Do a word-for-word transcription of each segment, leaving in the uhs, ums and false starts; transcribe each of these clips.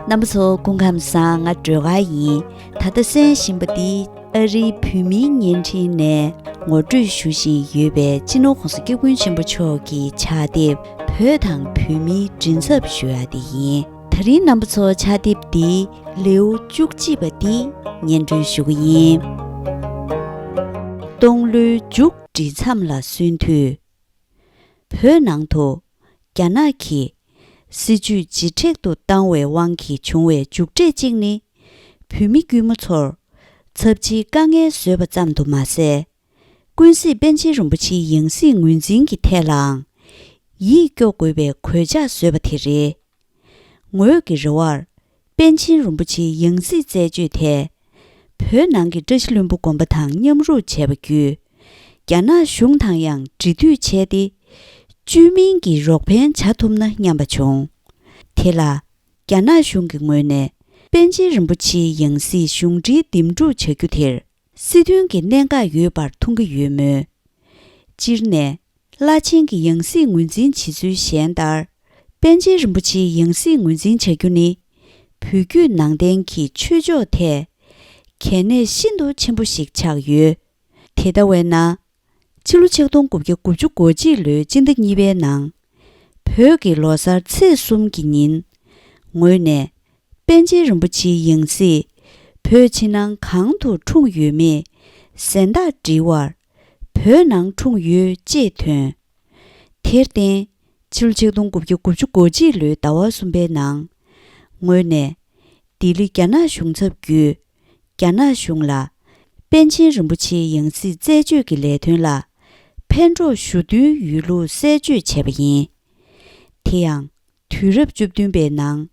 རྣམ་པ་ཚོ་སྐུ་ཁམས་བཟང་། ང་སྒྲོལ་དཀར་ཡིན། ད་ལྟ་གསན་བཞིན་པ་འདི་ཨ་རིའི་བོད་མིའི་བརྙན་འཕྲིན་ནས་ངོ་སྤྲོད་ཞུ་བཞིན་ཡོད་པའི་སྤྱི་ནོར་༸གོང་ས་༸སྐྱབས་མགོན་ཆེན་པོ་མཆོག་གི་ཕྱག་དེབ་བོད་དང་བོད་མིའི་མགྲིན་ཚབ་ཞུ་ཡ་དེ་ཡིན། ད་རིང་རྣམ་པ་ཚོ་ཕྱག་དེབ་འདིའི་ལེའུ་བཅུ་གཅིག་པ་འདི་སྙན་སྒྲོན་ཞུ་གི་ཡིན། སྟོང་ལོའི་མཇུག་སྒྲིལ་མཚམས་ལ་སོན་དུས། བོད་ནང་དུ་རྒྱ་ནག་གིས་སྲིད་ཇུས་ཇེ་མཁྲེགས་ཏུ་བཏང་བའི་དབང་གིས་བྱུང་བའི་མཇུག་འབྲས་གཅིག་ནི། བོད་མི་དཀྱུས་མ་ཚོར་ཚབས་ཆེའི་དཀའ་ངལ་བཟོས་པ་ཙམ་དུ་མ་ཟད། ཀུན་གཟིགས་པཎ་ཆེན་རིན་པོ་ཆེའི་ཡང་སྲིད་ངོས་འཛིན་གྱི་ཐད་ལའང་ཡིད་སྐྱོ་དགོས་པའི་གོད་ཆག་བཟོས་པ་དེ་རེད། ངོས་ཀྱི་རེ་བར། པཎ་ཆེན་རིན་པོ་ཆེའི་ཡང་སྲིད་རྩད་གཅོད་དེ། བོད་ནང་གི་བཀྲ་ཤིས་ལྷུན་པོ་དགོན་པ་དང་མཉམ་རུབ་བྱས་པ་བརྒྱུད། རྒྱ་ནག་གཞུང་དང་ཡང་འབྲེལ་མཐུད་བྱས་ཏེ། བཅོས་མིན་གྱི་རོགས་ཕན་བྱ་ཐུབ་ན་སྙམ་པ་བྱུང་། དེ་ལ། རྒྱ་ནག་གཞུང་གི་ངོས་ནས། པཎ་ཆེན་རིན་པོ་ཆེའི་ཡང་སྲིད་གཞུང་འབྲེལ་འདེམས་སྒྲུག་བྱ་རྒྱུ་དེར། སྲིད་དོན་གྱི་གནད་འགག་ཡོད་པར་མཐོང་གི་ཡོད་མོད། སྤྱིར་ནས། བླ་ཆེན་གྱི་ཡང་སྲིད་ངོས་འཛིན་བྱེད་ཚུལ་གཞན་ལྟར། པཎ་ཆེན་རིན་པོ་ཆེའི་ཡང་སྲིད་ངོས་འཛིན་བྱ་རྒྱུ་ནི། བོད་བརྒྱུད་ནང་བསྟན་གྱི་ཆོས་ཕྱོགས་ཐད། གལ་གནད་ཤིན་ཏུ་ཆེན་པོ་ཞིག་ཆགས་ཡོད། དེ་ལྟ་བས་ན། ཕྱི་ལོ་ཆིག་སྟོང་དགུ་བརྒྱ་དགུ་བཅུ་གོ་གཅིག་ལོའི་སྤྱི་ཟླ་གཉིས་པའི་ནང་། བོད་ཀྱི་ལོ་གསར་ཚེས་གསུམ་གྱི་ཉིན། ངོས་ནས། པཎ་ཆེན་རིན་པོ་ཆེའི་ཡང་སྲིད། བོད་ཕྱི་ནང་གང་དུ་འཁྲུངས་ཡོད་མེད། གཟེངས་རྟགས་འབྲི་བར། བོད་ནང་འཁྲུངས་ཡོད་ཅེས་ཐོན། དེར་བརྟེན། ཕྱི་ལོ་ཆིག་སྟོང་དགུ་བརྒྱ་དགུ་བཅུ་གོ་གཅིག་ལོའི་ཟླ་བ་གསུམ་པའི་ནང་། ངོས་ནས། ལྡི་ལི་རྒྱ་ནག་གཞུང་ཚབ་བརྒྱུད། རྒྱ་ནག་གཞུང་ལ། པཎ་ཆེན་རིན་པོ་ཆེའི་ཡང་སྲིད་རྩད་གཅོད་ཀྱི་ལས་དོན་ལ། ཕན་གྲོགས་ཞུ་འདུན་ཡོད་ལུགས་གསལ་བརྗོད་བྱས་པ་ཡིན། དེ་ཡང་། དུས་རབས་བཅུ་བདུན་པའི་ནང་།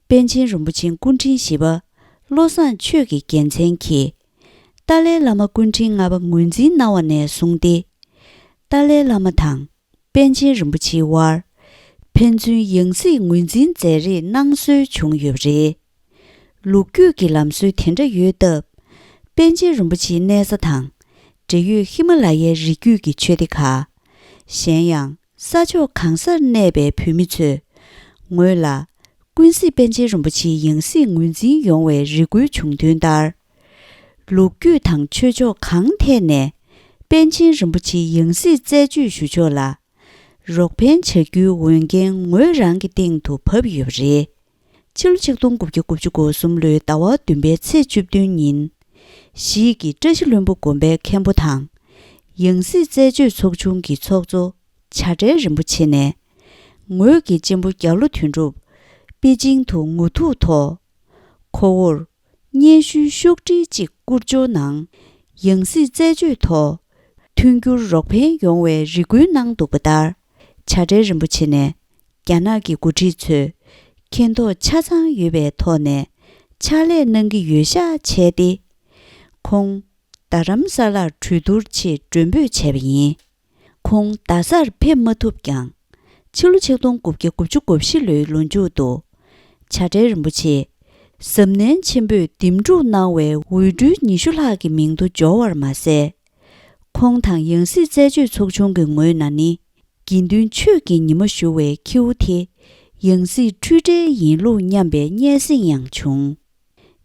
པཎ་ཆེན་རིན་པོ་ཆེའི་སྐུ་ཕྲེང་བཞི་པ། བློ་བཟང་ཆོས་ཀྱི་རྒྱལ་མཚན་གྱིས། ཏཱ་ལའི་བླ་མ་སྐུ་ཕྲེང་ལྔ་པ་ངོས་འཛིན་གནང་བ་ནས་བཟུང་སྟེ། ཏཱ་ལའི་བླ་མ་དང་། པཎ་ཆེན་རིན་པོ་ཆེའི་དབར། ཕན་ཚུན་ཡང་སྲིད་ངོས་འཛིན་མཛད་རེས་གནང་སྲོལ་བྱུང་ཡོད་པ་རེད། ལོ་རྒྱུས་ཀྱི་ལམ་སྲོལ་དེ་འདྲ་ཡོད་སྟབས། པཎ་ཆེན་རིན་པོ་ཆེའི་གནས་ས་དང་། འབྲེལ་ཡོད་ཧི་མ་ལ་ཡའི་རི་རྒྱུད་ཀྱི་ཆོས་སྡེ་ཁག་གཞན་ཡང་། ས་ཕྱོགས་གང་སར་གནས་པའི་བོད་མི་ཚོས། ངོས་ལ། ཀུན་གཟིགས་པཎ་ཆེན་རིན་པོ་ཆེའི་ཡང་སྲིད་ངོས་འཛིན་ཡོང་བའི་རེ་སྐུལ་བྱུང་དོན་ལྟར། ལོ་རྒྱུས་དང་ཆོས་ཕྱོགས་གང་ཐད་ནས། པཎ་ཆེན་རིན་པོ་ཆེའི་ཡང་སྲིད་རྩད་གཅོད་ཞུ་ཕྱོགས་ལ། རོགས་ཕན་བྱ་རྒྱུའི་འོས་འགན་ངོས་རང་གི་སྟེང་དུ་བབས་ཡོད་པ་རེད། ཕྱི་ལོ་ཆིག་སྟོང་དགུ་བརྒྱ་དགུ་བཅུ་གོ་གསུམ་ལོའི་ཟླ་བ་བདུན་པའི་ཚེས་བཅུ་བདུན་ཉིན། གཞིས་ཀྱི་བཀྲ་ཤིས་ལྷུན་པོ་དགོན་པའི་མཁན་པོ་དང་། ཡང་སྲིད་རྩད་གཅོད་ཚོགས་ཆུང་གི་ཚོགས་གཙོ། བྱ་བྲལ་རིན་པོ་ཆེ་ནས། ངོས་ཀྱི་གཅེན་པོ་རྒྱ་ལོ་དོན་གྲུབ། པེ་ཅིང་དུ་ངོ་ཐུག་ཐོག་ཁོ་བོར། སྙན་ཞུའི་ཤོག་དྲིལ་གཅིག་བསྐུར་ཆོག་ནང་། ཡང་སྲིད་རྩད་གཅོད་ཐོག་མཐུན་འགྱུར་རོགས་ཕན་ཡོང་བའི་རེ་སྐུལ་གནང་འདུག་པ་ལྟར། བྱ་བྲལ་རིན་པོ་ཆེ་ནས། རྒྱ་ནག་གི་འགོ་ཁྲིད་ཚོས། མཁྱེན་རྟོགས་ཆ་ཚང་ཡོད་པའི་ཐོག་ནས། ཕྱག་ལས་གནང་གི་ཡོད་ཤག་བྱས་ཏེ། ཁོང་། རྡ་རམ་ས་ལར་གྲོས་བསྡུར་ཆེད་མགྲོན་འབོད་བྱས་པ་ཡིན། ཁོང་རྡ་སར་ཕེབས་མ་ཐུབ་ཀྱང་། ཕྱི་ལོ་ཆིག་སྟོང་དགུ་བརྒྱ་དགུ་བཅུ་གོ་བཞི་ལོའི་ལོ་མཇུག་ཏུ། བྱ་བྲལ་རིན་པོ་ཆེ། གཟབ་ནན་ཆེན་པོས་འདེམས་སྒྲུག་གནང་བའི་འོས་སྤྲུལ་ཉི་ཤུ་ལྷག་གི་མིང་ཐོ་འབྱོར་བར་མ་ཟད། ཁོང་དང་ཡང་སྲིད་རྩད་གཅོད་ཚོགས་ཆུང་གི་ངོས་ན་ནི། དགེ་འདུན་ཆོས་ཀྱི་ཉི་མ་ཞུ་བའི་ཁྱེའུ་དེ། ཡང་སྲིད་འཁྲུལ་བྲལ་ཡིན་ལུགས་སྙམ་པའི་སྙན་སེང་ཡང་བྱུང་།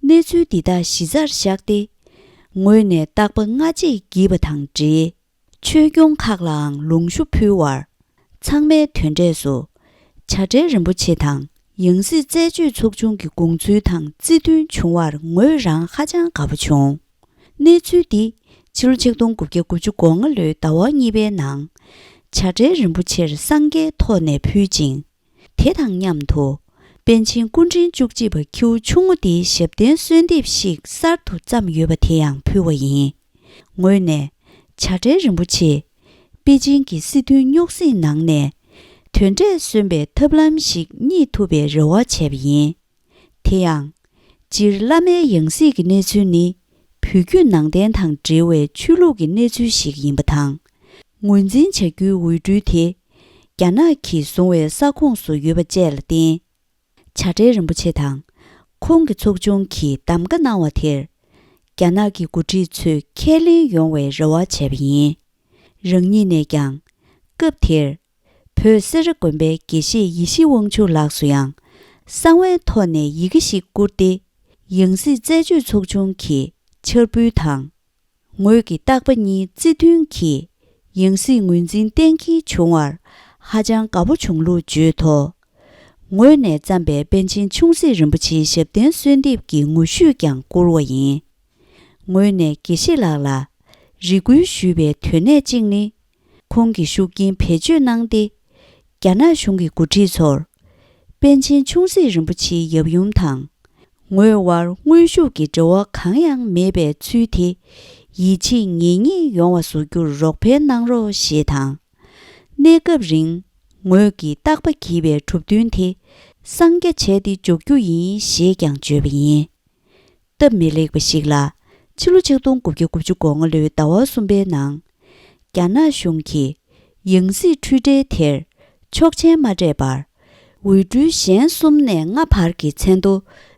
གནས་ཚུལ་འདི་དག་གཞི་རྩར་བཞག་སྟེ། ངོས་ནས་རྟག་པ་སྔ་རྗེས་བགྱིས་པ་དང་འབྲེལ། ཆོས་སྐྱོང་ཁག་ལའང་ལུང་ཞུ་ཕུལ་བར། ཚང་མའི་དོན་གྲས་སུ། བྱ་བྲལ་རིན་པོ་ཆེ་དང་། ཡང་སྲིད་རྩད་གཅོད་ཚོགས་ཆུང་གི་དགོངས་ཚུལ་དང་རྩིས་མཐུན་བྱུང་བར་ངོས་རང་ཧ་ཅང་དགའ་པོ་བྱུང་། གནས་ཚུལ་འདི། ཕྱི་ལོ་ཆིག་སྟོང་དགུ་བརྒྱ་དགུ་བཅུ་གོ་ལྔ་ལོའི་ཟླ་བ་གཉིས་པའི་ནང་། བྱ་བྲལ་རིན་པོ་ཆེར་སངས་རྒྱས་ཐོག་ནས་ཕུལ་ཅིང་། དེ་དང་མཉམ་དུ། པཎ་ཆེན་སྐུ་ཕྲེང་བཅུ་གཅིག་པ་ཁྱེའུ་ཆུང་ངུ་དེའི་ཞབས་བརྟན་གསོལ་འདེབས་ཤིག་གསར་དུ་བརྩམས་ཡོད་པ་དེ་ཡང་ཕུལ་བ་ཡིན། ངོས་ནས། བྱ་བྲལ་རིན་པོ་ཆེ། པེ་ཅིང་གི་སྲིད་དོན་རྙོག་ཟིང་ནང་ནས། དོན་འབྲས་སོན་པའི་ཐབས་ལམ་ཞིག་རྙེད་ཐུབ་པའི་རེ་བ་བྱས་པ་ཡིན། དེ་ཡང་། སྤྱིར་བླ་མའི་ཡང་སྲིད་ཀྱི་གནས་ཚུལ་ནི། བོད་བརྒྱུད་ནང་བསྟན་དང་འབྲེལ་བའི་ཆོས་ལུགས་ཀྱི་གནས་ཚུལ་ཞིག་ཡིན་པ་དང་། ངོས་འཛིན་བྱ་རྒྱུའི་འོས་སྤྲུལ་དེ། རྒྱ་ནག་གིས་བཟུང་བའི་ས་ཁོངས་སུ་ཡོད་པ་བཅས་ལ་བརྟེན། བྱ་བྲལ་རིན་པོ་ཆེ་དང་། ཁོང་གི་ཚོགས་ཆུང་གིས་གདམ་ག་གནང་བ་དེར། རྒྱ་ནག་གི་འགོ་ཁྲིད་ཚོས་ཁས་ལེན་ཡོང་བའི་རེ་བ་བྱས་པ་ཡིན། རང་ཉིད་ནས་ཀྱང་། སྐབས་དེར། བོད་སེ་ར་དགོན་པའི་དགེ་བཤེས་ཡེ་ཤེས་དབང་ཕྱུག་ལགས་སུ་ཡང་། གསང་བའི་ཐོག་ནས་ཡི་གེ་ཞིག་བསྐུར་ཏེ། ཡང་སྲིད་རྩད་གཅོད་ཚོགས་ཆུང་གི་འཆར་འབུལ་དང་། ངོས་ཀྱི་རྟག་པ་གཉིས་རྩིས་མཐུན་གྱིས་ཡང་སྲིད་ངོས་འཛིན་གཏན་འཁེལ་བྱུང་བར་ཧ་ཅང་དགའ་པོ་བྱུང་ལུགས་བརྗོད་ཐོག་ངོས་ནས་བརྩམས་པའི་པཎ་ཆེན་ཆུང་སྲིད་རིན་པོ་ཆེའི་ཞབས་བརྟན་གསོལ་འདེབས་ཀྱི་ངོ་བཤུས་ཀྱང་བསྐུར་བ་ཡིན། ངོས་ནས་དགེ་བཤེས་ལགས་ལ་རེ་སྐུལ་ཞུས་པའི་དོན་གནད་གཅིག་ནི། ཁོང་གི་ཤུགས་རྐྱེན་བེད་སྤྱོད་གནང་སྟེ། རྒྱ་ནག་གཞུང་གི་འགོ་ཁྲིད་ཚོར། པཎ་ཆེན་ཆུང་སྲིད་རིན་པོ་ཆེའི་ཡབ་ཡུམ་དང་། ངོས་དབར་དངོས་ཤུགས་ཀྱི་འབྲེལ་བ་གང་ཡང་མེད་པའི་ཚུལ་དེ། ཡིད་ཆེས་ངེས་རྙེད་ཡོང་བ་བཟོ་རྒྱུར་རོགས་ཕན་གནང་རོགས་ཞེས་དང་། གནས་སྐབས་རིང་ངོས་ཀྱི་རྟག་པ་བགྱིས་པའི་གྲུབ་དོན་དེ། གསང་རྒྱ་བྱས་ཏེ་འཇོག་རྒྱུ་ཡིན་ཞེས་ཀྱང་བརྗོད་པ་ཡིན། སྟབས་མི་ལེགས་པ་ཞིག་ལ། ཕྱི་ལོ་ཆིག་སྟོང་དགུ་བརྒྱ་དགུ་བཅུ་གོ་ལྔ་ལོའི་ཟླ་བ་གསུམ་པའི་ནང་། རྒྱ་ནག་གཞུང་གིས་ཡང་སྲིད་འཁྲུལ་བྲལ་དེར་ཆོག་མཆན་མ་སྤྲད་པར། འོས་སྤྲུལ་གཞན་གསུམ་ནས་ལྔ་བར་གྱི་མཚན་ཐོ་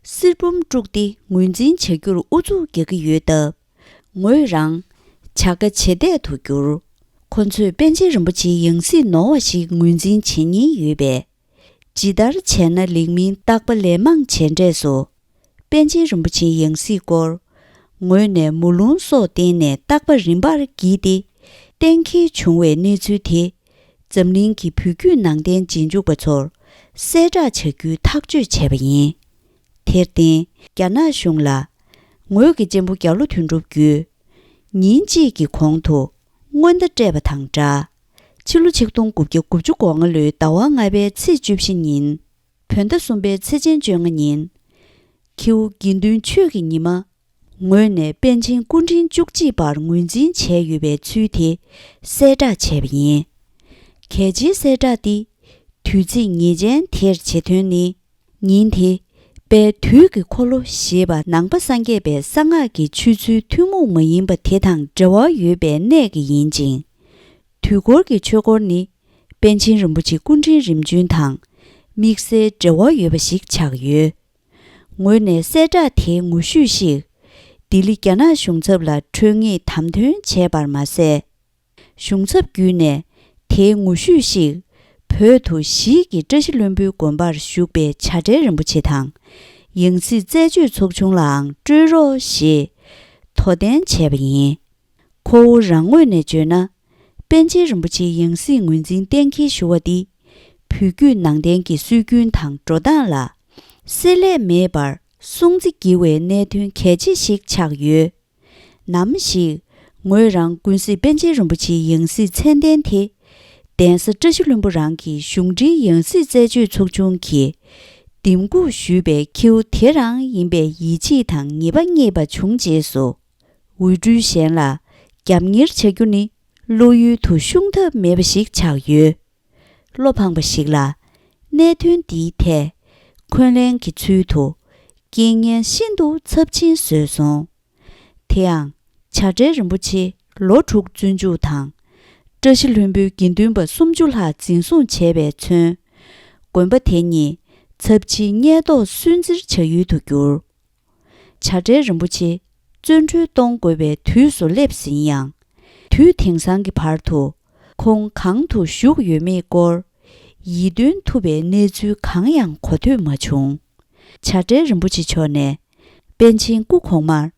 གསེར་འབུམ་དཀྲུགས་ཏེ་ངོས་འཛིན་བྱ་རྒྱུར་ཨུ་ཚུགས་རྒྱག་གི་ཡོད་སྟབས། ངོས་རང་བྱ་དགའ་བྱེད་གཏད་དུ་གྱུར། ཁོ་ཚོས་པཎ་ཆེན་རིན་པོ་ཆེའི་ཡང་སྲིད་ནོར་བ་ཞིག་ངོས་འཛིན་བྱེད་ཉེན་ཡོད་པས། ཇི་ལྟར་བྱས་ན་ལེགས་མིན་བརྟག་པ་ལན་མང་བྱས་འབྲས་སུ། པཎ་ཆེན་རིན་པོ་ཆེའི་ཡང་སྲིད་སྐོར། ངོས་ནས་མུ་ལོང་སོགས་བསྟན་ནས་བརྟག་པ་རིམ་པར་བགྱིས་ཏེ། གཏན་འཁེལ་བྱུང་བའི་གནས་ཚུལ་དེ། འཛམ་གླིང་གི་བོད་བརྒྱུད་ནང་བསྟན་རྗེས་འཇུག་པ་ཚོར་གསལ་བསྒྲགས་བྱ་རྒྱུའི་ཐག་གཅོད་བྱས་པ་ཡིན། དེར་བརྟེན། རྒྱ་ནག་གཞུང་ལ། ངོས་ཀྱི་གཅེན་པོ་རྒྱ་ལོ་དོན་གྲུབ་བརྒྱུད། ཉིན་གཅིག་གི་གོང་དུ། སྔོན་བརྡ་སྤྲད་པ་དང་སྦྲགས། ཕྱི་ལོ་ཆིག་སྟོང་དགུ་བརྒྱ་དགུ་བཅུ་གོ་ལྔ་ལོའི་ཟླ་བ་ལྔ་པའི་ཚེས་བཅུ་བཞི་ཉིན། བོད་ཟླ་གསུམ་པའི་ཚེས་ཆེན་བཅོ་ལྔ་ཉིན། ཁྱེའུ་དགེ་འདུན་ཆོས་ཀྱི་ཉི་མ། ངོས་ནས་པཎ་ཆེན་སྐུ་ཕྲེང་བཅུ་གཅིག་པར་ངོས་འཛིན་བྱས་ཡོད་པའི་ཚུལ་དེ་གསལ་བསྒྲགས་བྱས་པ་ཡིན། གལ་ཆེའི་གསལ་བསྒྲགས་འདི། དུས་ཚིགས་ངེས་ཅན་དེར་བྱེད་དོན་ནི། ཉིན་དེ། དཔལ་དུས་ཀྱི་འཁོར་ལོ་ཞེས་པ་ནང་པ་སངས་རྒྱས་པའི་གསང་སྔགས་ཀྱི་ཆོས་ཚུལ་ཐུན་མོང་མ་ཡིན་པ་དེ་དང་འབྲེལ་བ་ཡོད་པའི་གནད་ཀྱིས་ཡིན་ཅིང་། དུས་འཁོར་གྱི་ཆོས་འཁོར་ནི། པཎ་ཆེན་རིན་པོ་ཆེ་སྐུ་ཕྲེང་རིམ་བྱོན་དང་། དམིགས་བསལ་འབྲེལ་བ་ཡོད་པ་ཞིག་ཆགས་ཡོད། ངོས་ནས་གསལ་བསྒྲགས་དེའི་ངོ་བཤུས་ཤིག་ལྡི་ལི་རྒྱ་ནག་གཞུང་ཚབ་ལ་འཕྲོད་ངེས་དམ་དོན་བྱས་པར་མ་ཟད། གཞུང་ཚབ་བརྒྱུད་ནས་དེའི་ངོ་བཤུས་ཤིག་བོད་དུ་གཞིས་ཀྱི་བཀྲ་ཤིས་ལྷུན་པོའི་དགོན་པར་བཞུགས་པའི་བྱ་བྲལ་རིན་པོ་ཆེ་དང་། ཡང་སྲིད་རྩད་གཅོད་ཚོགས་ཆུང་ལའང་སྤྲོད་རོགས་ཞེས་དོ་འགྲན་བྱས་པ་ཡིན། ཁོ་བོ་རང་ངོས་ནས་བརྗོད་ན། པཎ་ཆེན་རིན་པོ་ཆེའི་ཡང་སྲིད་ངོས་འཛིན་གཏན་འཁེལ་ཞུ་བ་འདི། བོད་བརྒྱུད་ནང་བསྟན་གྱི་སྲོལ་རྒྱུན་དང་འགྲོ་སྟངས་ལ། བསྲེ་ལྷད་མེད་པར་སྲུང་བརྩི་བགྱི་བའི་གནད་དོན་གལ་ཆེ་ཞིག་ཆགས་ཡོད། ནམ་ཞིག་ངོས་རང་ཀུན་གཟིགས་པཎ་ཆེན་རིན་པོ་ཆེའི་ཡང་སྲིད་མཚན་ལྡན་དེ། གདན་ས་བཀྲ་ཤིས་ལྷུན་པོ་རང་གི་གཞུང་འབྲེལ་ཡང་སྲིད་རྩད་གཅོད་ཚོགས་ཆུང་གིས་འདེམས་བསྐོ་ཞུས་པའི་ཁྱེའུ་དེ་རང་ཡིན་པའི་ཡིད་ཆེས་དང་ངེས་པ་རྙེད་པ་བྱུང་རྗེས་སུ། འོས་སྤྲུལ་གཞན་ལ་རྒྱབ་གཉེར་བྱ་རྒྱུ་ནི་བློ་ཡུལ་དུ་ཤོང་ཐབས་མེད་པ་ཞིག་ཆགས་ཡོད། བློ་ཕངས་པ་ཞིག་ལ། གནད་དོན་འདིའི་ཐད་འཁོན་ལན་གྱི་ཚུལ་དུ་རྐྱེན་ངན་ཤིན་ཏུ་ཚབས་ཆེན་བཟོས་སོང་། དེ་ཡང་བྱ་བྲལ་རིན་པོ་ཆེ་ལོ་དྲུག་བཙོན་འཇུག་དང་། བཀྲ་ཤིས་ལྷུན་པོའི་དགེ་འདུན་པ་སུམ་ཅུ་ལྷག་འཛིན་བཟུང་བྱས་པས་མཚོན། དགོན་པ་དེ་ཉིད་ཚབས་ཆེའི་ཉེན་རྟོག་སུན་གཙེར་བྱ་ཡུལ་དུ་གྱུར། བྱ་བྲལ་རིན་པོ་ཆེ་བཙོན་གྲོལ་གཏོང་དགོས་པའི་དུས་སུ་སླེབས་ཟིན་ཡང་། དུས་དེང་སང་གི་བར་དུ་ཁོང་གང་དུ་བཞུགས་ཡོད་མེད་སྐོར་ཡིད་རྟོན་ཐུབ་པའི་གནས་ཚུལ་གང་ཡང་གོ་ཐོས་མ་བྱུང་། བྱ་བྲལ་རིན་པོ་ཆེ་མཆོག་ནས་པཎ་ཆེན་སྐུ་གོང་མར་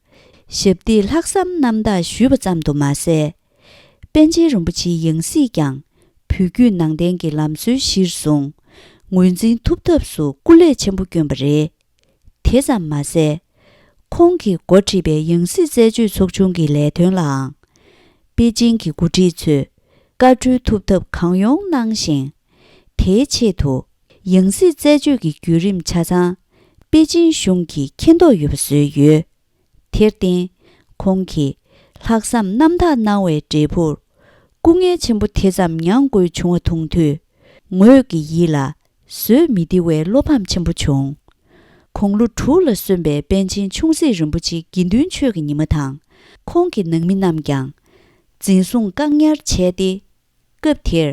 ཞབས་འདེགས་ལྷག་བསམ་རྣམ་དག་ཞུས་པ་ཙམ་དུ་མ་ཟད། པཎ་ཆེན་རིན་པོ་ཆེའི་ཡང་སྲིད་ཀྱང་བོད་བརྒྱུད་ནང་བསྟན་གྱི་ལམ་སྲོལ་གཞིར་བཟུང་ངོས་འཛིན་ཐུབ་ཐབས་སུ་སྐུ་ལས་ཆེན་པོ་བསྐྱོན་པ་རེད། དེ་ཙམ་མ་ཟད། ཁོང་གིས་འགོ་ཁྲིད་པའི་ཡང་སྲིད་རྩད་གཅོད་ཚོགས་ཆུང་གི་ལས་དོན་ལའང་། པེ་ཅིང་གི་འགོ་ཁྲིད་ཚོས་བཀའ་འཁྲོལ་ཐུབ་ཐབས་གང་ཡོང་གནང་ཞིང་། དེའི་ཆེད་དུ་ཡང་སྲིད་རྩད་གཅོད་ཀྱི་བརྒྱུད་རིམ་ཆ་ཚང་པེ་ཅིང་གཞུང་གིས་མཁྱེན་རྟོགས་ཡོད་པ་བཟོས་ཡོད། དེར་བརྟེན། ཁོང་གིས་ལྷག་བསམ་རྣམ་དག་གནང་བའི་འབྲས་བུར། སྐུ་ངལ་ཆེན་པོ་དེ་ཙམ་མྱངས་དགོས་བྱུང་བ་མཐོང་དུས། ངོས་ཀྱི་ཡིད་ལ་བཟོད་མི་བདེ་བའི་བློ་ཕམ་ཆེན་པོ་བྱུང་། དགུང་ལོ་དྲུག་ལ་སོན་པའི་པཎ་ཆེན་ཆུང་སྲིད་རིན་པོ་ཆེ་དགེ་འདུན་ཆོས་ཀྱི་ཉི་མ་དང་ཁོང་གི་ནང་མི་རྣམས་ཀྱང་འཛིན་བཟུང་བཀག་ཉར་བྱས་ཏེ། སྐབས་དེར་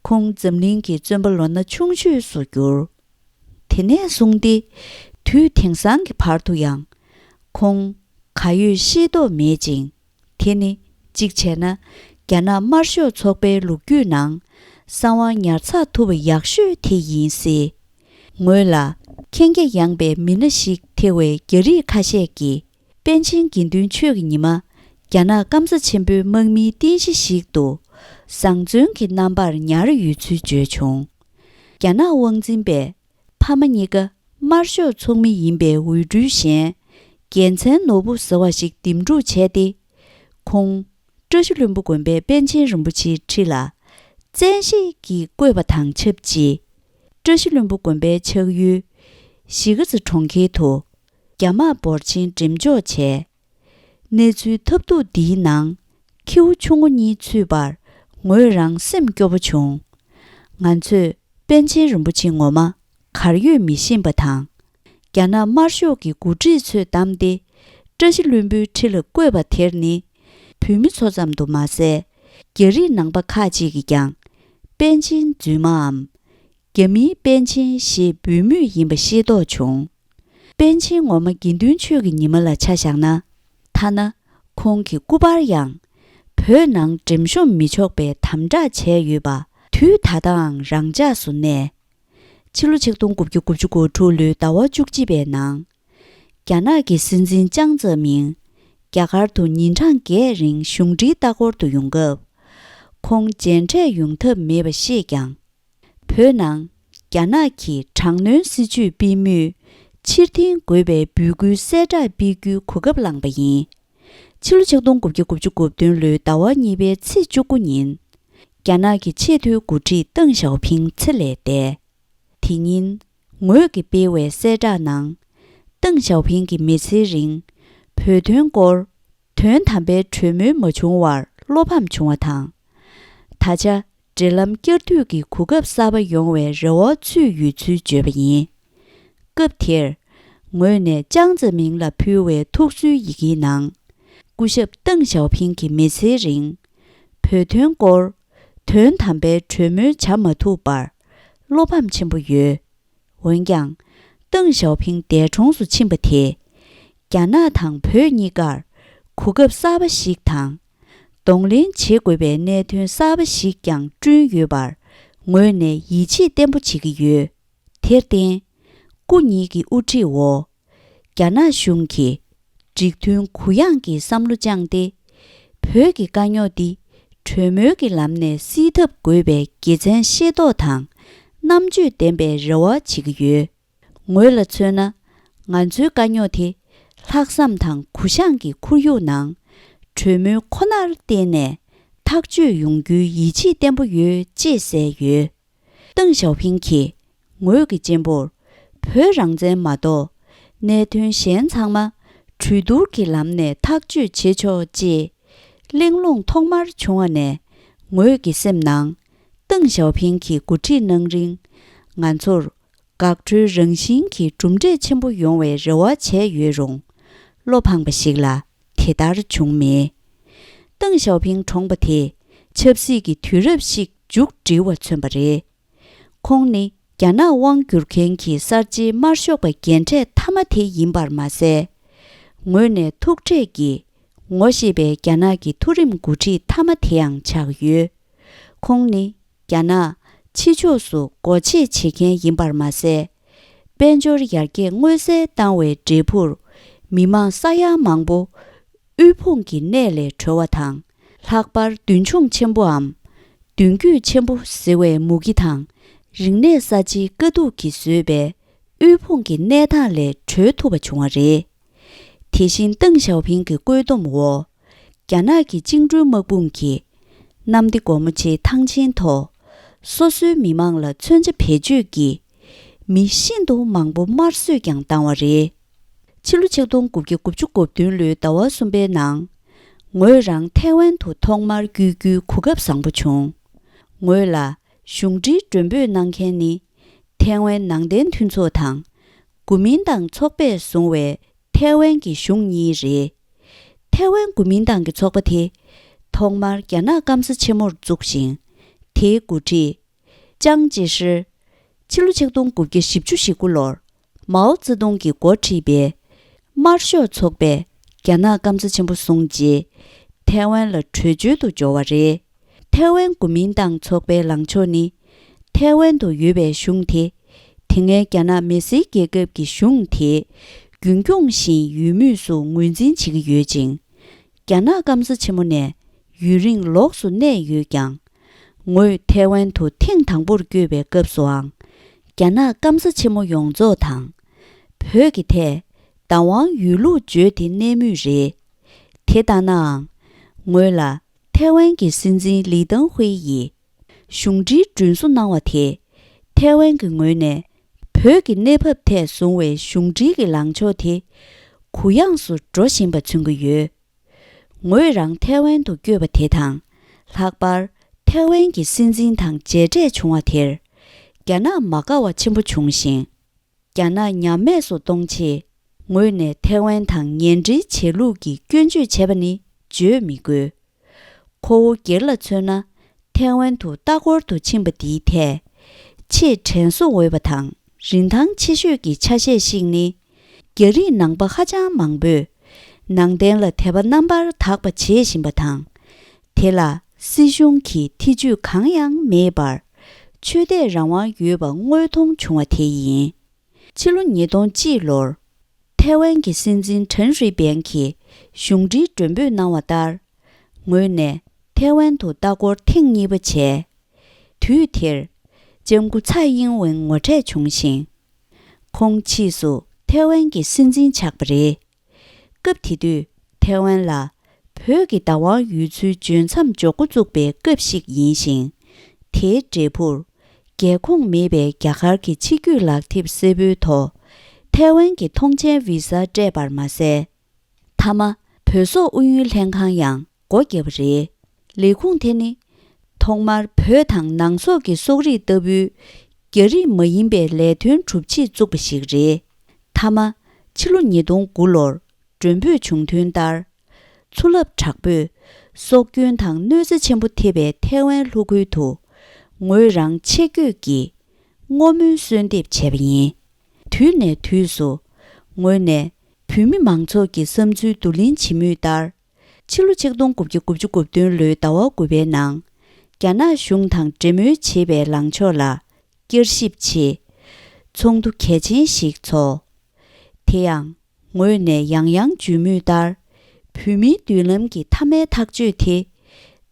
ཁོང་འཛམ་གླིང་གི་བཙོན་པ་ལོ་ན་ཆུང་ཤོས་སུ་གྱུར། དེ་ནས་བཟུང་སྟེ་དུས་དེང་སང་གི་བར་དུ་ཡང་ཁོང་ག་ཡོད་ཤེས་རྟོགས་མེད་ཅིང་། དེ་ནི་གཅིག་བྱས་ན་རྒྱ་ནག་དམར་ཤོག་ཚོགས་པའི་ལོ་རྒྱུས་ནང་གསང་བ་ཉར་ཚགས་ཐུབ་པ་ཡག་ཤོས་དེ་ཡིན་སྲིད། ངོས་ལ་ མཁྱེན་རྒྱ་ཡངས་པའི་མི་སྣ་ཞིག་ཐེ་བའི་རྒྱ་རིགས་ཁ་ཤས་ཀྱིས་པཎ་ཆེན་དགེ་འདུན་ཆོས་ཀྱི་ཉི་མ་རྒྱ་ནག་སྐམ་ས་ཆེན་པོའི་དམག་མིའི་རྟེན་གཞི་ཞིག་ཏུ་བཟང་བཙོན་གྱི་རྣམ་པར་ཉར་ཡོད་ཚུལ་བརྗོད་བྱུང་། རྒྱ་ནག་དབང་འཛིན་པས་ཕ་མ་གཉིས་ཀ་དམར་ཤོག་ཚོགས་མི་ཡིན་པའི་འོས་སྤྲུལ་གཞན་རྒྱལ་མཚན་ནོར་བུ་ཟེར་བ་ཞིག་འདེམས་སྒྲུག་བྱས་ཏེ། ཁོང་བཀྲ་ཤིས་ལྷུན་པོ་དགོན་པའི་པཎ་ཆེན་རིན་པོ་ཆེའི་ཁྲི་ལ་བཙན་ཤེད་ཀྱིས་བསྐོས་པ་དང་ཆབས་ཅིག་བཀྲ་ཤིས་ལྷུན་པོ་དགོན་པའི་ཕྱག་ཡུལ་གཞིས་ཀ་རྩེ་གྲོང་ཁྱེར་དུ་རྒྱ་དམག་འབོར་ཆེན་འགྲེམས་འཇོག་བྱས། གནས་ཚུལ་ཐབས་སྡུག་འདིའི་ནང་ཁྱེའུ་ཆུང་ངུ་གཉིས་ཚུད་པར་ངོས་རང་སེམས་སྐྱོ་པོ་བྱུང་། ང་ཚོས་པཎ་ཆེན་རིན་པོ་ཆེ་ངོ་མ་གར་ཡོད་མི་ཤེས་པ་དང་། རྒྱ་ནག་དམར་ཤོག་གི་འགོ་ཁྲིད་ཚོས་བདམས་ཏེ་བཀྲ་ཤིས་ལྷུན་པོའི་ཁྲི་ལ་བསྐོས་པ་དེར་ནི་བོད་མི་ཚོ་ཙམ་དུ་མ་ཟད། རྒྱ་རིགས་ནང་པ་ཁག་ཅིག་གིས་ཀྱང་པཎ་ཆེན་རྫུན་མའམ་རྒྱ་མིའི་པཎ་ཆེན་ཞེས་འབོད་མུས་ཡིན་པ་ཤེས་རྟོགས་བྱུང་། པཎ་ཆེན་ངོ་མ་དགེ་འདུན་ཆོས་ཀྱི་ཉི་མ་ལ་ཆ་བཞག་ན། ཐ་ན་ཁོང་གི་སྐུ་པར་ཡང་བོད་ནང་འགྲེམས་གཤོམ་མི་ཆོག་པའི་དམ་དྲག་བྱས་ཡོད་པ་དུས་ད་ལྟའང་རང་འཇགས་སུ་གནས། ཕྱི་ལོ་ཆིག་སྟོང་དགུ་བརྒྱ་དགུ་བཅུ་གོ་དྲུག་ལོའི་ཟླ་བ་བཅུ་གཅིག་པའི་ནང་། རྒྱ་ནག་གི་སྲིད་འཛིན་ཅང་ཙེ་མིང་རྒྱ་གར་དུ་ཉིན་གྲངས་བརྒྱད་རིང་གཞུང་འབྲེལ་ལྟ་སྐོར་དུ་ཡོང་སྐབས། ཁོང་མཇལ་འཕྲད་ཡོང་ཐབས་མེད་པ་ཤེས་ཀྱང་། བོད་ནང་རྒྱ་ནག་གིས་དྲག་གནོན་སྲིད་བྱུས་སྤེལ་མུས་ཕྱིར་འཐེན་དགོས་པའི་འབོད་སྐུལ་གསལ་བསྒྲགས་སྤེལ་རྒྱུའི་གོ་སྐབས་བླངས་པ་ཡིན། ཕྱི་ལོ་ཆིག་སྟོང་དགུ་བརྒྱ་དགུ་བཅུ་གོ་བདུན་ལོའི་ཟླ་བ་གཉིས་པའི་ཚེས་བཅུ་དགུ་ཉིན། རྒྱ་ནག་གི་ཆེས་མཐོའི་འགོ་ཁྲིད་ཏེང་ཞའོ་ཕིང་ཚེ་ལས་འདས། དེ་ཉིན། ངོས་ཀྱིས་སྤེལ་བའི་གསལ་བསྒྲགས་ནང་། ཏེང་ཞའོ་ཕིང་གིས་མི་ཚེའི་རིང་བོད་དོན་སྐོར་དོན་དམ་པའི་གྲོས་མོལ་མ་བྱུང་བར་བློ་ཕམ་བྱུང་བ་དང་། ད་ཆ་འབྲེལ་ལམ་བསྐྱར་མཐུད་ཀྱི་གོ་སྐབས་གསར་པ་ཡོང་བའི་རེ་བ་ཚུད་ཡོད་ཚུལ་བརྗོད་པ་ཡིན། སྐབས་དེར། ངོས་ནས་ཅང་ཙེ་མིང་ལ་ཕུལ་བའི་ཐུགས་གསོའི་ཡི་གེའི་ནང་། སྐུ་ཞབས་ཏེང་ཞའོ་ཕིང་གིས་མི་ཚེའི་རིང་བོད་དོན་སྐོར་དོན་དམ་པའི་གྲོས་མོལ་བྱ་མ་ཐུབ་པར་བློ་ཕམ་ཆེན་པོ་ཡོད། འོན་ཀྱང་། ཏེང་ཞའོ་ཕིང་འདས་གྲོངས་སུ་ཕྱིན་པ་དེས། རྒྱ་ནག་དང་བོད་གཉིས་ཀར་གོ་སྐབས་གསར་པ་ཞིག་དང་། གདོང་ལེན་བྱེད་དགོས་པའི་གནད་དོན་གསར་པ་ཞིག་ཀྱང་བསྐྲུན་ཡོད་པར་ངོས་ནས་ཡིད་ཆེས་བརྟན་པོ་བྱེད་ཀྱི་ཡོད། དེར་བརྟེན། སྐུ་ཉིད་ཀྱི་དབུ་ཁྲིད་འོག་རྒྱ་ནག་གཞུང་གིས་འགྲིག་མཐུན་གུ་ཡངས་ཀྱི་བསམ་བློ་བཅངས་ཏེ། བོད་ཀྱི་དཀའ་རྙོག་འདི་གྲོས་མོལ་གྱི་ལམ་ནས་སེལ་ཐབས་དགོས་པའི་དགེ་མཚན་ཤེས་རྟོགས་དང་རྣམ་དཔྱོད་ལྡན་པའི་རེ་བ་བྱེད་ཀྱི་ཡོད། ངོས་ལ་མཚོན་ན། ང་ཚོའི་དཀའ་རྙོག་དེ་ལྷག་བསམ་དང་གུ་ཡངས་ཀྱི་ཁོར་ཡུག་ནང་གྲོས་མོལ་ཁོ་ནར་བརྟེན་ནས་ཐག་གཅོད་ཡོང་རྒྱུའི་ཡིད་ཆེས་བརྟན་པོ་ཡོད་ཅེས་གསལ་ཡོད། ཏེང་ཞའོ་ཕིང་གིས་ངོས་ཀྱི་གཅེན་པོར་བོད་རང་བཙན་མ་གཏོགས་གནད་དོན་གཞན་ཚང་མ་གྲོས་བསྡུར་གྱི་ལམ་ནས་ཐག་གཅོད་བྱེད་ཆོག་ཅེས་གླེང་སློང་ཐོག་མར་བྱུང་བ་ནས་ངོས་ཀྱི་སེམས་ནང་ཏེང་ཞའོ་ཕིང་གིས་འགོ་ཁྲིད་གནང་རིང་ང་ཚོར་འགག་སྒྲོལ་རང་བཞིན་གྱི་གྲུབ་འབྲས་ཆེན་པོ་ཡོང་བའི་རེ་བ་བྱས་ཡོད་རུང་བློ་ཕངས་པ་ཞིག་ལ་དེ་ལྟར་བྱུང་མེད། ཏེང་ཞའོ་ཕིང་གྲོངས་པ་དེས་ཆབ་སྲིད་ཀྱི་དུས་རབས་ཤིག་མཇུག་སྒྲིལ་བ་མཚོན་པ་རེད། ཁོང་ནི་རྒྱ་ནག་དབང་བསྒྱུར་མཁན་གྱི་གསར་བརྗེའི་དམར་ཤོག་པ་རྒན་གྲས་མཐའ་མ་དེ་ཡིན་པར་མ་ཟད། ངོས་ནས་ཐུག་འཕྲད་ཀྱིས་ངོ་ཤེས་པའི་རྒྱ་ནག་གི་མཐོ་རིམ་འགོ་ཁྲིད་མཐའ་མ་དེའང་ཆགས་ཡོད། ཁོང་ནི་རྒྱ་ནག་ཕྱི་ཕྱོགས་སུ་སྒོ་འབྱེད་བྱེད་མཁན་ཡིན་པར་མ་ཟད། དཔལ་འབྱོར་ཡར་རྒྱས་མངོན་གསལ་བཏང་བའི་འབྲས་བུར་མི་མང་ས་ཡ་མང་པོ་དབུལ་ཕོངས་ཀྱི་གནས་ལས་གྲོལ་བ་དང་། ལྷག་པར་མདུན་མཆོང་ཆེན་པོའམ་མདུན་སྐྱོད་ཆེན་པོ་ཟེར་བའི་མུ་གེ་དང་རིག་གནས་གསར་བརྗེའི་དཀའ་སྡུག་གིས་བཟོས་པའི་དབུལ་ཕོངས་ཀྱི་གནས་སྟངས་ལས་གྲོལ་ཐུབ་པ་བྱུང་བ་རེད། དེ་བཞིན་ཏེང་ཞའོ་ཕིང་གི་བཀོད་འདོམས་འོག་རྒྱ་ནག་གི་བཅིངས་འགྲོལ་དམག་དཔུང་གིས་གནམ་བདེ་སྒོ་མོ་ཆེའི་ཐང་ཆེན་ཐོག་སོ་སོའི་མི་མང་ལ་མཚོན་ཆ་བེད་སྤྱོད་ཀྱིས་མི་ཤིན་ཏུ་མང་པོ་དམར་གསོད་ཀྱང་བཏང་བ་རེད། ཕྱི་ལོ་ཆིག་སྟོང་དགུ་བརྒྱ་དགུ་བཅུ་གོ་བདུན་ལོའི་ཟླ་བ་གསུམ་པའི་ནང་། ངོས་རང་ཐའེ་ཝན་དུ་ཐོག་མར་བསྐྱོད་རྒྱུའི་གོ་སྐབས་བཟང་པོ་བྱུང་། ངོས་ལ་གཞུང་འབྲེལ་མགྲོན་འབོད་གནང་མཁན་ནི། ཐའེ་ཝན་ནང་བསྟན་མཐུན་ཚོགས་དང་། གོ་མིན་ཏང་ཚོགས་པས་བཟུང་བའི་ཐའེ་ཝན་གྱི་གཞུང་གཉིས་རེད། ཐའེ་ཝན་གོ་མིན་ཏང་གི་ཚོགས་པ་དེ། ཐོག་མར་རྒྱ་ནག་སྐམ་ས་ཆེན་མོར་བཙུགས་ཤིང་། དེའི་འགོ་ཁྲིད། ཅང་ཅེ་ཧྲི། ཕྱི་ལོ་ཆིག་སྟོང་དགུ་བརྒྱ་བཞི་བཅུ་ཞེ་དགུ་ལོར། མའོ་ཙེ་ཏུང་གིས་འགོ་ཁྲིད་པའི། དམར་ཤོག་ཚོགས་པས་རྒྱ་ནག་སྐམ་ས་ཆེན་པོ་བཟུང་རྗེས། ཐའེ་ཝན་ལ་བྲོས་བྱོལ་དུ་འབྱོར་བ་རེད། ཐའེ་ཝན་གོ་མིན་ཏང་ཚོགས་པའི་ལངས་ཕྱོགས་ནི། ཐའེ་ཝན་དུ་ཡོད་པའི་གཞུང་དེ། དེ་སྔའི་རྒྱ་ནག་མི་སེར་རྒྱལ་ཁབ་ཀྱི་གཞུང་དེ་རྒྱུན་སྐྱོང་བཞིན་ཡོད་མུས་སུ་ངོས་འཛིན་བྱེད་ཀྱི་ཡོད་ཅིང་། རྒྱ་ནག་སྐམ་ས་ཆེན་མོ་ནས་ཡུན་རིང་ལོགས་སུ་གནས་ཡོད་ཀྱང་། ངོས་ཐའེ་ཝན་དུ་ཐེངས་དང་པོར་བསྐྱོད་པའི་སྐབས་སུའང་། རྒྱ་ནག་སྐམ་ས་ཆེན་མོ་ཡོངས་རྫོགས་དང་། བོད་ཀྱི་ཐད་བདག་དབང་ཡོད་ལུགས་བརྗོད་དེ་གནས་མུས་རེད། དེ་ལྟ་ནའང་། ངོས་ལ་ཐའེ་ཝན་གྱི་སྲིད་འཛིན་ལི་ཏང་ཧུའེ་ཡིས་གཞུང་འབྲེལ་མགྲོན་བསུ་གནང་བ་དེས། ཐའེ་ཝན་གྱི་ངོས་ནས་བོད་ཀྱི་གནས་བབ་ཐད་བཟུང་བའི་གཞུང་འབྲེལ་གྱི་ལངས་ཕྱོགས་དེ་གུ་ཡངས་སུ་འགྲོ་བཞིན་པ་མཚོན་གྱི་ཡོད། ངོས་རང་ཐའེ་ཝན་དུ་བསྐྱོད་པ་དེ་དང་། ལྷག་པར་ཐའེ་ཝན་གྱི་སྲིད་འཛིན་དང་མཇལ་འཕྲད་བྱུང་བ་དེར། རྒྱ་ནག་མ་དགའ་བ་ཆེན་པོ་བྱུང་ཞིང་། རྒྱ་ནག་ཉམས་དམས་སུ་གཏོང་ཆེད། ངོས་ནས་ཐའེ་ཝན་དང་ངན་འབྲེལ་བྱེད་ལུགས་ཀྱི་སྐྱོན་བརྗོད་བྱས་པ་ནི་བརྗོད་མི་དགོས། ཁོ་བོ་སྒེར་ལ་མཚོན་ན། ཐའེ་ཝན་དུ་ལྟ་སྐོར་དུ་ཕྱིན་པ་འདིའི་ཐད། ཆེས་དྲན་གསོ་འོས་པ་དང་རིན་ཐང་ཆེ་ཤོས་ཀྱི་ཆ་ཤས་ཤིག་ནི། རྒྱ་རིགས་ནང་པ་ཧ་ཅང་མང་པོས་ནང་བསྟན་ལ་དད་པ་རྣམ་པར་དག་པ་བྱེད་བཞིན་པ་དང་། དེ་ལ་སྲིད་གཞུང་གི་ཐེ་ཇུས་གང་ཡང་མེད་པར་ཆོས་དད་རང་དབང་ཡོད་པ་དངོས་མཐོང་བྱུང་བ་དེ་ཡིན། ཕྱི་ལོ་ཉིས་སྟོང་གཅིག་ལོར། ཐའེ་ཝན་གྱི་སྲིད་འཛིན་ཁྲེན་རུས་པན་གྱིས་གཞུང་འབྲེལ་མགྲོན་འབོད་གནང་བ་ལྟར། ངོས་ནས་ཐའེ་ཝན་དུ་ལྟ་སྐོར་ཐེངས་གཉིས་པ་བྱས། དུས་དེར། ལྕམ་སྐུ་ཚའེ་ཡིན་ཝེན་ངོ་འཕྲད་བྱུང་ཞིང་། ཁོང་ཕྱིས་སུ་ཐའེ་ཝན་གྱི་སྲིད་འཛིན་ཆགས་པ་རེད། སྐབས་དེ་དུས་ཐའེ་ཝན་ལ་བོད་ཀྱི་བདག་དབང་ཡོད་ཚུལ་བརྗོད་མཚམས་འཇོག་འགོ་བཙུགས་པའི་སྐབས་ཤིག་ཡིན་ཞིང་། དེའི་འབྲས་བུར། རྒྱལ་ཁོངས་མེད་པའི་རྒྱ་གར་གྱི་ཆིག་སྒྱུད་ལག་དེབ་སེར་པོའི་ཐོག་ཐའེ་ཝན་གྱི་ཐོངས་མཆན་བི་ཟ་སྤྲད་པར་མ་ཟད། མཐའ་མ། བོད་སོག་ཨུ་ཡོན་ལྷན་ཁང་ཡང་སྒོ་བརྒྱབ་པ་རེད། ལས་ཁུངས་དེ་ནི། ཐོག་མར་བོད་དང་ནང་སོག་གི་སོག་རིགས་ལྟ་བུའི་རྒྱ་རིགས་མ་ཡིན་པའི་ལས་དོན་སྒྲུབ་ཆེད་བཙུགས་པ་ཞིག་རེད། མཐའ་མ། ཕྱི་ལོ་ཉིས་སྟོང་དགུ་ལོར་མགྲོན་འབོད་བྱུང་དོན་ལྟར། ཚུར་ལབ་དྲག་པོས་སྲོག་སྐྱོན་དང་གནོད་འཚེ་ཆེན་པོ་ཐེབས་པའི་ཐའེ་ཝན་ལྷོ་ཁུལ་དུ། ངོས་རང་ཆེད་བསྐྱོད་ཀྱིས་བསྔོ་སྨོན་གསོལ་འདེབས་བྱས་པ་ཡིན། དུས་ནས་དུས་སུ། ངོས་ནས་བོད་མི་མང་ཚོགས་ཀྱི་བསམ་ཚུལ་བསྡུ་ལེན་བྱེད་མུས་ལྟར། ཕྱི་ལོ་ཆིག་སྟོང་དགུ་བརྒྱ་དགུ་བཅུ་གོ་བདུན་ལོའི་ཟླ་བ་དགུ་པའི་ནང་། རྒྱ་ནག་གཞུང་དང་འབྲེལ་མོལ་བྱེད་པའི་ལངས་ཕྱོགས་ལ་བསྐྱར་ཞིབ་ཆེད། ཚོགས་འདུ་གལ་ཆེན་ཞིག་ཚོགས། དེ་ཡང་། ངོས་ནས་ཡང་ཡང་བརྗོད་མུས་ལྟར། བོད་མིའི་མདུན་ལམ་གྱི་མཐའ་མའི་ཐག་གཅོད་དེ།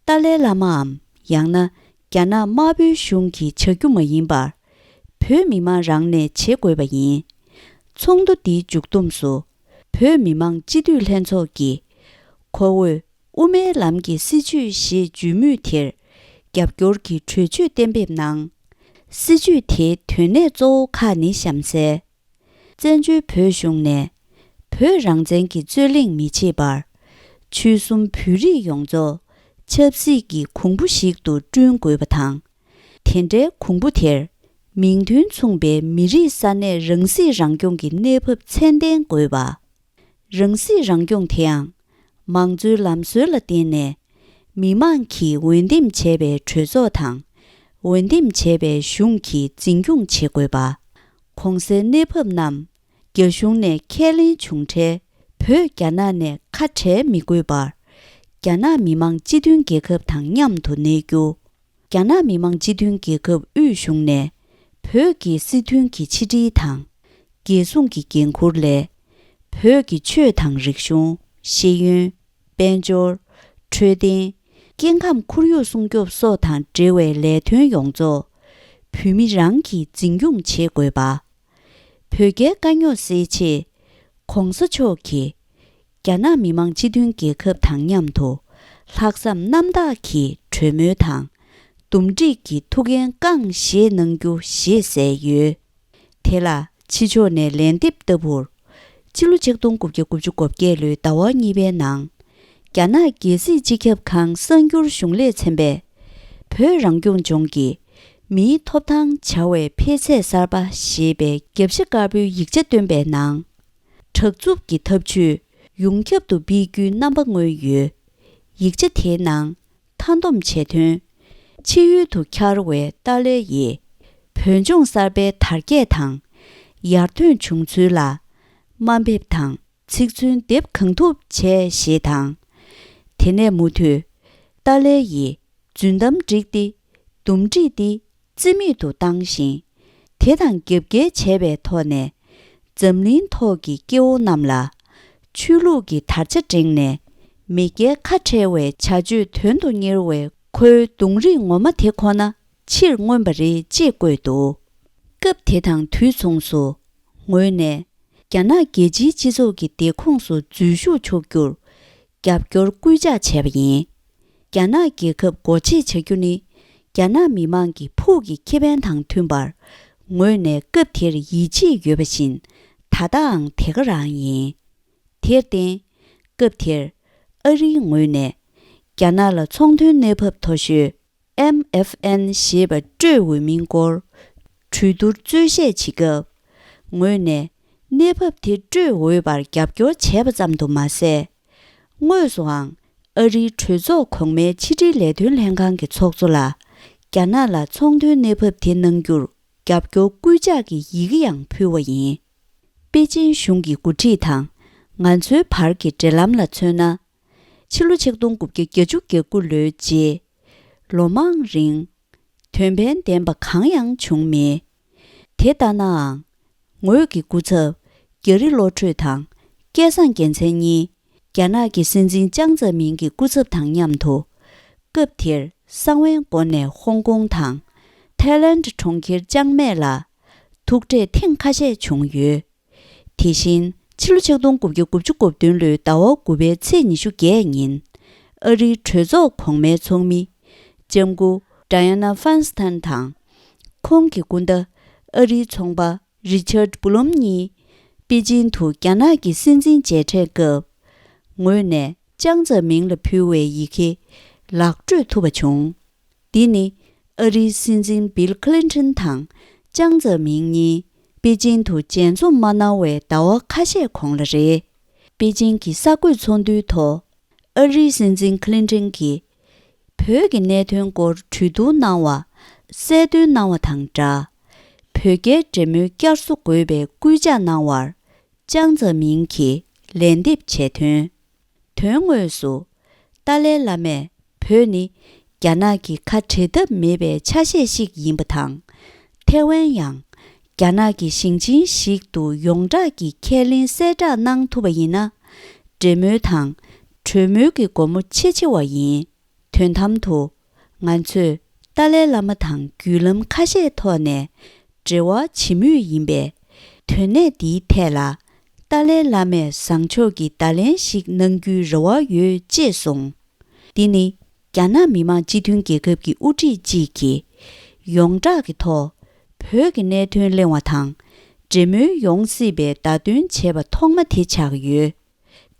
ཏཱ་ལའི་བླ་མའམ་ཡང་ན་རྒྱ་ནག་དམར་པོའི་གཞུང་གིས་བྱ་རྒྱུ་མ་ཡིན་པར། བོད་མི་མང་རང་ནས་བྱེད་དགོས་པ་ཡིན། ཚོགས་འདུ་འདིའི་མཇུག་བསྡོམས་སུ། བོད་མི་མང་སྤྱི་འཐུས་ལྷན་ཚོགས་ཀྱིས། ཁོ་བོས་དབུ་མའི་ལམ་གྱི་སྲིད་བྱུས་ཞེས་བརྗོད་མུས་དེར། རྒྱབ་སྐྱོར་གྱི་གྲོས་ཆོད་གཏན་འབེབས་གནང་། སྲིད་བྱུས་དེའི་དོན་གནད་གཙོ་བོ་ཁག་ནི་གཤམ་གསལ། བཙན་བྱོལ་བོད་གཞུང་ནས་བོད་རང་བཙན་གྱི་རྩོད་གླེང་མི་བྱེད་པར། ཆོལ་གསུམ་བོད་རིགས་ཡོངས་རྫོགས་ཆབ་སྲིད་ཀྱི་གོང་བུ་ཞིག་ཏུ་བསྐྲུན་དགོས་པ་དང་། དེ་འདྲའི་གོང་བུ་དེར་མིང་དོན་མཚུངས་པའི་མི་རིགས་ས་གནས་རང་སྲིད་རང་སྐྱོང་གི་གནས་བབ་ཚད་ལྡན་དགོས་པ། རང་སྲིད་རང་སྐྱོང་དེའང་མང་གཙོའི་ལམ་སྲོལ་ལ་བརྟེན་ནས། མི་མང་གིས་འོས་འདེམས་བྱས་པའི་གྲོས་ཚོགས་དང་། འོས་འདེམས་བྱས་པའི་གཞུང་གིས་འཛིན་སྐྱོང་བྱེད་དགོས་པ། གོང་གསལ་གནས་བབ་རྣམས་རྒྱ་གཞུང་ནས་ཁས་ལེན་བྱུང་འཕྲལ། བོད་རྒྱ་ནག་ནས་ཁ་བྲལ་མི་དགོས་པར། རྒྱ་ནག་མི་དམངས་སྤྱི་མཐུན་རྒྱལ་ཁབ་དང་མཉམ་དུ་གནས་རྒྱུ། རྒྱ་ནག་མི་དམངས་སྤྱི་མཐུན་རྒྱལ་ཁབ་དབུས་གཞུང་ནས་བོད་ཀྱི་སྲིད་དོན་གྱི་ཕྱི་དྲིལ་དང་། རྒྱལ་སྲུང་གི་འགན་འཁུར་ལས། བོད་ཀྱི་ཆོས་དང་རིག་གཞུང་། ཤེས་ཡོན། དཔལ་འབྱོར། འཕྲོད་བསྟེན། སྐྱེ་ཁམས་ཁོར་ཡུག་སྲུང་སྐྱོབ་སོགས་དང་འབྲེལ་བའི་ལས་དོན་ཡོངས་རྫོགས་བོད་མི་རང་གིས་འཛིན་སྐྱོང་བྱེད་དགོས་པ། བོད་རྒྱའི་དཀའ་རྙོག་སེལ་ཆེད། ྋགོང་ས་མཆོག་གིས། རྒྱ་ནག་མི་དམངས་སྤྱི་མཐུན་རྒྱལ་ཁབ་དང་མཉམ་དུ། ལྷག་བསམ་རྣམ་དག་གིས་གྲོས་མོལ་དང་། འདུམ་འགྲིག་གི་ཐུགས་འགན་བསྐངས་བཞེས་གནང་རྒྱུ་ཞེས་གསལ་ཡོད། དེ་ལ་ཕྱི་ཕྱོགས་ནས་ལན་འདེབས་ལྟ་བུར། ཕྱི་ལོ་ཆིག་སྟོང་དགུ་བརྒྱ་དགུ་བཅུ་གོ་བརྒྱད་ལོའི་ཟླ་བ་གཉིས་པའི་ནང་། རྒྱ་ནག་རྒྱལ་སྲིད་སྤྱི་ཁྱབ་ཁང་གསར་འགྱུར་གཞུང་ལས་ཚན་པས། བོད་རང་སྐྱོང་ལྗོངས་ཀྱི་མིའི་ཐོབ་ཐང་བྱ་བའི་འཕེལ་ཚད་གསར་པ་ཞེས་པའི་རྒྱབ་ཤ་དཀར་པོའི་ཡིག་ཆ་བཏོན་པའི་ནང་། དྲག་རྩུབ་ཀྱི་ཐབས་ཇུས་ཡོངས་ཁྱབ་ཏུ་སྤེལ་རྒྱུའི་རྣམ་པ་མངོན་ཡོད། ཡིག་ཆ་དེའི་ནང་། མཐའ་སྡོམ་བྱས་དོན། ཕྱི་ཡུལ་དུ་འཁྱར་བའི་ཏཱ་ལའི་ཡིས། བོད་ལྗོངས་གསར་པའི་དར་རྒྱས་དང་། ཡར་ཐོན་བྱུང་ཚུལ་ལ། དམའ་འབེབས་དང་ཚིག་མཚོན་འདེབས་གང་ཐུབ་བྱས་ཞེས་དང་། དེ་ནས་མུ་མཐུད། ཏཱ་ལའི་ཡིས། རྫུན་གཏམ་བསྒྲིགས་ཏེ། འདུམ་འགྲིག་འདི། རྩིས་མེད་དུ་བཏང་ཞིང་། དེ་དང་རྒྱབ་འགལ་བྱས་པའི་ཐོག་ནས། འཛམ་གླིང་ཐོག་གི་སྐྱེ་བོ་རྣམས་ལ། ཆོས་ལུགས་ཀྱི་དར་ཆ་བསྒྲེངས་ནས། མི་སྐྱའི་ཁ་བྲལ་བའི་བྱ་སྤྱོད་དོན་དུ་གཉེར་བའི་ཁོའི་གདོང་རིས་ངོ་མ་དེ་ཁོ་ན་ཕྱིར་མངོན་པ་རེད་ཅེས་བཀོད་འདུག་སྐབས་དེ་དང་དུས་མཚུངས་སུ། ངོས་ནས། རྒྱ་ནག་རྒྱལ་སྤྱིའི་སྤྱི་ཚོགས་ཀྱི་སྡེ་ཁོངས་སུ་འཛུལ་ཞུགས་ཆོག་རྒྱུར། རྒྱབ་སྐྱོར་སྐུལ་ལྕག་བྱས་པ་ཡིན། རྒྱ་ནག་རྒྱལ་ཁབ་སྒོ་འབྱེད་བྱ་རྒྱུ་ནི། རྒྱ་ནག་མི་མང་གི་ཕུགས་ཀྱི་ཁེ་ཕན་དང་མཐུན་པར། ངོས་ནས་སྐབས་དེར་ཡིད་ཆེས་ཡོད་པ་བཞིན། ད་ལྟའང་དེ་ག་རང་ཡིན། དེར་བརྟེན། སྐབས་དེར། ཨ་རིའི་ངོས་ནས། རྒྱ་ནག་ལ་ཚོང་དོན་གནས་བབ་མཐོ་ཤོས། ཨེམ་ཨེཕ་ཨེན་ཞེས་པ་སྤྲོད་འོས་མིན་སྐོར། གྲོས་བསྡུར་རྩོད་བཤད་བྱེད་སྐབས། ངོས་ནས། གནས་བབ་དེ་སྤྲོད་འོས་པར་རྒྱབ་སྐྱོར་བྱས་པ་ཙམ་དུ་མ་ཟད། དངོས་སུའང་། ཨ་རིའི་གྲོས་ཚོགས་གོང་མའི་ཕྱི་དྲིལ་ལས་དོན་ལྷན་ཁང་གི་ཚོགས་གཙོ་ལ། རྒྱ་ནག་ལ་ཚོང་དོན་གནས་བབ་དེ་གནང་རྒྱུར། རྒྱབ་སྐྱོར་སྐུལ་ལྕག་གི་ཡི་གེ་ཡང་ཕུལ་བ་ཡིན། པེ་ཅིན་གཞུང་གི་འགོ་ཁྲིད་དང་། ང་ཚོའི་བར་གྱི་འབྲེལ་ལམ་ལ་མཚོན་ན། ཕྱི་ལོ་ཆིག་སྟོང་དགུ་བརྒྱ་བརྒྱད་ཅུ་གྱ་དགུ་ལོའི་རྗེས། ལོ་མང་རིང་། དོན་ཕན་ལྡན་པ་གང་ཡང་བྱུང་མེད། དེ་ལྟ་ནའང་། ངོས་ཀྱི་སྐུ་ཚབ། རྒྱ་རི་བློ་གྲོས་དང་། སྐལ་བཟང་རྒྱལ་མཚན་གཉིས། རྒྱ་ནག་གི་སྲིད་འཛིན་ཅང་ཙེ་མིང་གི་སྐུ་ཚབ་དང་མཉམ་དུ། སྐབས་དེར་གསང་བའི་སྒོ་ནས་ཧོང་ཀོང་དང་། ཐའི་ལེནྜ་གྲོང་ཁྱེར་ཅང་མེ་ལ། ཐུག་འཕྲད་ཐེངས་ཁ་ཤས་བྱུང་ཡོད། དེ་བཞིན། ཕྱི་ལོ་ཆིག་སྟོང་དགུ་བརྒྱ་དགུ་བཅུ་གོ་བདུན་ལོའི་ཟླ་བ་དགུ་པའི་ཚེས་ཉི་ཤུ་བརྒྱད་ཉིན། ཨ་རིའི་གྲོས་ཚོགས་གོང་མའི་ཚོགས་མི། ལྕམ་སྐུ། ཌ་ཡ་ན་ཧྥན་སི་ཐན་དང་། ཁོང་གི་སྐུ་ཟླ། ཨ་རིའི་ཚོང་པ། རི་ཆར་བུ་ལོམ་གཉིས། པེ་ཅིན་དུ་རྒྱ་ནག་གི་སྲིད་འཛིན་མཇལ་འཕྲད་སྐབས། ངོས་ནས་ཅང་ཙེ་མིང་ལ་ཕུལ་བའི་ཡི་གེ་ལག་སྤྲོད་ཐུབ་པ་བྱུང་། འདི་ནི་ཨ་རིའི་སྲིད་འཛིན་བིལ་ཁི་ལིན་ཊོན་དང་ཅང་ཙེ་མིང་གཉིས་པེ་ཅིན་དུ་མཇལ་འཛོམས་མ་གནང་བའི་ཟླ་བ་ཁ་ཤས་གོང་ལ་རེད། པེ་ཅིན་གྱི་གསར་འགོད་ཚོགས་འདུའི་ཐོག་ཨ་རིའི་སྲིད་འཛིན་ཁི་ལིན་ཊོན་གྱིས། བོད་ཀྱི་གནད་དོན་སྐོར་གྲོས་བསྡུར་གནང་བ། གསལ་སྟོན་གནང་བ་དང་སྦྲགས། བོད་རྒྱའི་འབྲེལ་མོལ་བསྐྱར་གསོ་དགོས་པའི་སྐུལ་ལྕག་གནང་བར། ཅང་ཙེ་མིང་གིས་ལན་འདེབས་བྱས་དོན། དོན་དངོས་སུ། ཏཱ་ལའི་བླ་མས་བོད་ནི་རྒྱ་ནག་གི་ཁ་བྲལ་ཐབས་མེད་པའི་ཆ་ཤས་ཤིག་ཡིན་པ་དང་། ཐེ་ཝན་ཡང་རྒྱ་ནག་གི་ཞིང་ཆེན་ཞིག་ཏུ་ཡོངས་གྲགས་ཀྱི་ཁས་ལེན་གསལ་བསྒྲགས་གནང་ཐུབ་པ་ཡིན་ན། འབྲེལ་མོལ་དང་གྲོས་མོལ་གྱི་སྒོ་མོ་ཕྱེ་ཕྱེ་བ་ཡིན། དོན་དམ་དུ། ང་ཚོས་ཏཱ་ལའི་བླ་མ་དང་བརྒྱུད་ལམ་ཁ་ཤས་ཐོག་ནས་འབྲེལ་བ་བྱེད་མུས་ཡིན་པས། དོན་གནད་འདིའི་ཐད་ལ་ཏཱ་ལའི་བླ་མས་བཟང་ཕྱོགས་ཀྱི་བརྡ་ལན་ཞིག་གནང་རྒྱུའི་རེ་བ་ཡོད་ཅེས་གསུངས། འདི་ནི་རྒྱ་ནག་མི་དམངས་སྤྱི་མཐུན་རྒྱལ་ཁབ་ཀྱི་དབུ་ཁྲིད་ཅིག་གིས་ཡོངས་གྲགས་ཀྱི་ཐོག་བོད་ཀྱི་གནད་དོན་གླེང་བ་དང་འབྲེལ་མོལ་ཡོང་སྲིད་པའི་བརྡ་སྟོན་བྱས་པ་ཐོག་མ་དེ་ཆགས་ཡོད།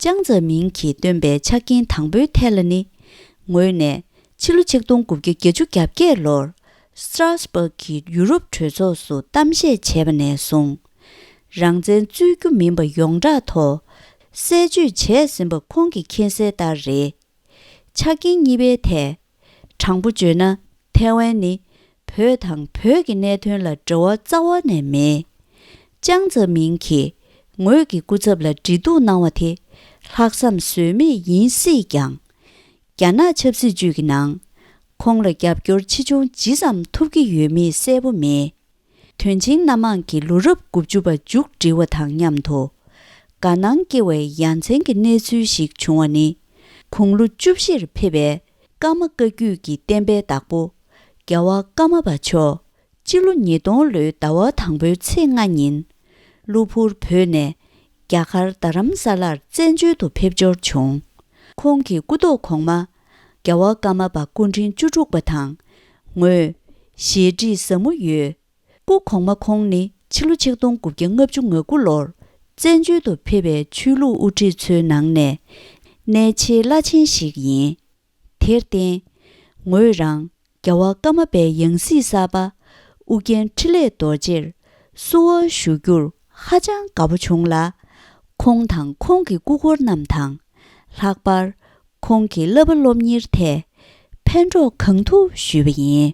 ཅང་ཙེ་མིང་གིས་བཏོན་པའི་ཆ་རྐྱེན་དང་པོའི་ཐད་ལ་ནི། ངོས་ནས་ཕྱི་ལོ་ཆིག་སྟོང་དགུ་བརྒྱ་བརྒྱད་ཅུ་གྱ་བརྒྱད་ལོར་སི་ཏྲ་སྦུག་གི་ཡུ་རོབ་གྲོས་ཚོགས་སུ་གཏམ་བཤད་བྱས་པ་ནས་བཟུང་། རང་བཙན་རྩོད་རྒྱུ་མིན་པ་ཡོངས་གྲགས་ཐོག་གསལ་བརྗོད་བྱས་ཟིན་པ་ཁོང་གིས་མཁྱེན་གསལ་ལྟར་རེད། ཆ་རྐྱེན་གཉིས་པའི་ཐད། དྲང་པོ་བརྗོད་ན། ཐའེ་ཝན་ནི་བོད་དང་བོད་ཀྱི་གནད་དོན་ལ་འབྲེལ་བ་རྩ་བ་ནས་མེད། ཅང་ཙེ་མིང་གིས་ངོས་ཀྱི་སྐུ་ཚབ་ལ་འབྲེལ་གཏུག་གནང་བ་དེ་ལྷག་བསམ་ཟོལ་མེད་ཡིན་སྲིད་ཀྱང་། རྒྱ་ནག་ཆབ་སྲིད་ཅུས་ཀྱི་ནང་ཁོང་ལ་རྒྱབ་སྐྱོར་ཆེ་ཆུང་ཇི་ཙམ་ཐུབ་ཀྱི་ཡོད་མེད་གསལ་པོ་མེད། དོན་ཆེན་སྣ་མང་གི་ལོ་རབས་དགུ་བཅུ་པ་མཇུག་སྒྲིལ་བ་དང་མཉམ་དུ། དགའ་སྣང་སྐྱེ་བའི་ཡ་མཚན་གྱི་གནས་ཚུལ་ཞིག་བྱུང་བ་ནི། དགུང་ལོ་བཅུ་བཞིར་ཕེབས་པའི་ཀརྨ་བཀའ་བརྒྱུད་ཀྱི་བསྟན་པའི་བདག་པོ། རྒྱལ་བ་ཀརྨ་པ་མཆོག་སྤྱི་ལོ་ཉིས་སྟོང་ལོའི་ཟླ་བ་དང་པོའི་ཚེས་ལྔ་ཉིན། གློ་བུར་བོད་ནས་རྒྱ་གར་རྡ་རམ་ས་ལར་བཙན་བྱོལ་དུ་ཕེབས་འབྱོར་བྱུང་། ཁོང་གི་སྐུ་ཐོག་གོང་མ། རྒྱལ་བ་ཀརྨ་པ་སྐུ་ཕྲེང་བཅུ་དྲུག་པ་དང་། ངོས། ཞལ་བྲིས་ཟབ་མོ་ཡོད། སྐུ་གོང་མ་ཁོང་ནི་ཕྱི་ལོ་ཆིག་སྟོང་དགུ་བརྒྱ་ལྔ་བཅུ་ང་དགུ་ལོར་བཙན་བྱོལ་དུ་ཕེབས་པའི་ཆོས་ལུགས་དབུ་ཁྲིད་ཚོའི་ནང་ནས་གནས་ཆེའི་བླ་ཆེན་ཞིག་ཡིན། དེར་བརྟེན། ངོས་རང་རྒྱལ་བ་ཀརྨ་པའི་ཡང་སྲིད་གསར་པ་ཨུ་རྒྱན་འཕྲིན་ལས་རྡོ་རྗེར་བསུ་བ་ཞུ་རྒྱུར་ཧ་ཅང་དགའ་པོ་བྱུང་ལ། ཁོང་དང་ཁོང་གི་སྐུ་འཁོར་རྣམས་དང་། ལྷག་པར་ཁོང་གི་བསླབ་པ་སློབ་གཉེར་ཐད་ཕན་གྲོགས་གང་ཐུབ་ཞུས་པ་ཡིན།